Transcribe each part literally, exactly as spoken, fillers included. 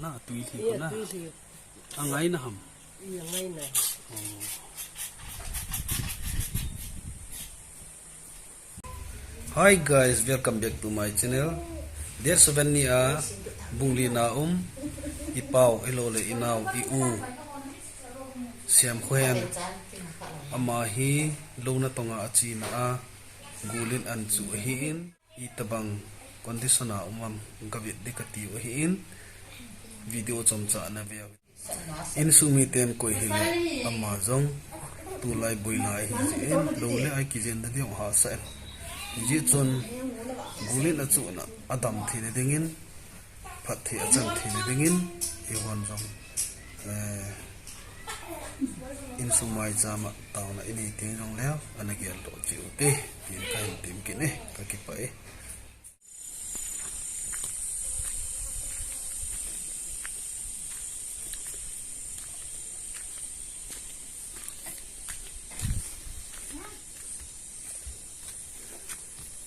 Na, tui lhi ko na. Tui lhi. Angai na ham? I angai na. Oh. Hi guys, welcome back to my channel. Date seven ni a, bung li na um, i pau, i lo le i nau, i u, Siam Khohen, ama hi lo na tonga a china a, gulin an chu ahi in. Itobang condition a um am, ka vet ding kati u ahi in, video chomcha na ve u. Insung miten koi hile ama jong tulai boina ahi jeh in, lo le ai kijen da ding hahsa em. Hijeh chun gulin a chuhna a dam theina dingin, phatthei a chan theina dingin, eihon jong, eh, insung maicham a taona i nei teng jong leu, ana geldoh cheh u te, tin ka hin tem kit e, ka kipah e.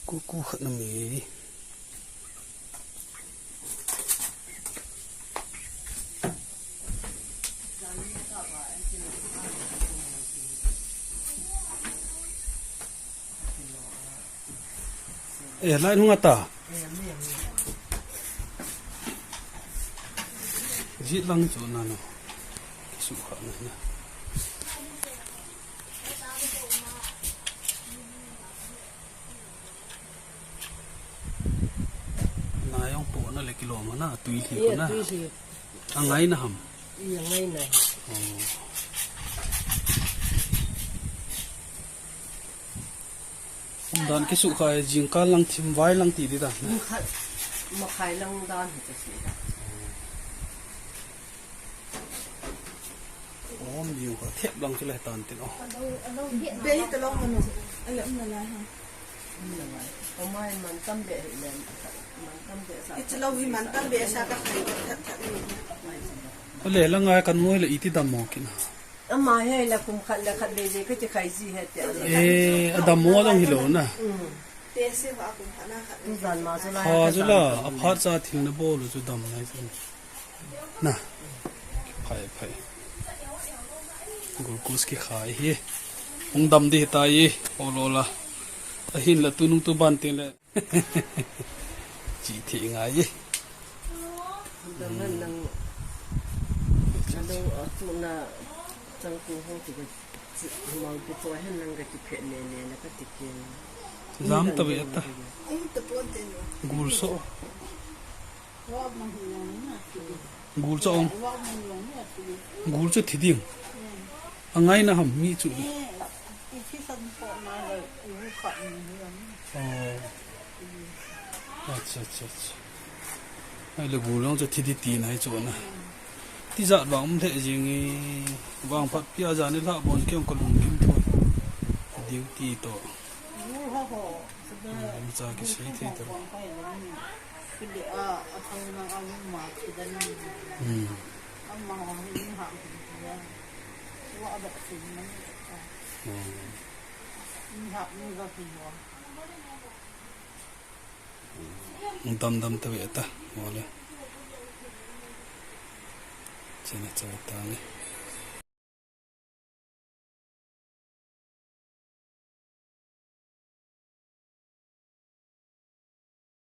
Kuku khat na mi. Eh, lai nung ata. Jit lang chu na no. Kisu kha na na. Na jong po na le kilom na, tui lhi ko na. Tui lhi. Angai na ham? I angai na. Oh. Umdan kisu kha e, jingkah lang thim vai lang ti di da. Jingkah makhai lang dan hi kasi da. Om jing kha thep lang chu le tan tin o. Be hi ta long manu. Ale um na lai ha. Amai man tam be hi le, man tam be sa. Ichi lo hi man tam be sa ka khai that that ni. Ale la ngai kan ngoi le iti dam mo kin. Ama he la kum khat la khat be je ka ti khai ji he te. Eh, a dam mo dong hi lo na. Mm. Te se ha kum khat na khat. Tu zan ma chu la. Ha chu la, a phat cha thil na bol chu dam nai chu. Na. Phai, phai. Glucose kikhai hi. Hung dam di tai. Ol ol a. Ahin la tunung tu ban tin le. Chi thi ngai. Dam nan nang. Nalo a tu na chang ku ho ti ka. Mau ku to hen nang ka ki phe ne ne na ka ti ke. Jam ta ve ta. Gul so. Gul chu ong. Gul chu thi ding. Angai na ham mi chu. Oh. Acha, acha, acha. Ai le gul jong chu thi di ti na hi chu na. Tijat vang um lheh jing e. Vangphat pia jan ni lha bon kiong ka lungkim thoi. Duty to. Gul ho ho. Lamcha kisei thei ta. Hmm. Hmm. Dam dam ta ve ta. Wale. Chena cha ta ni.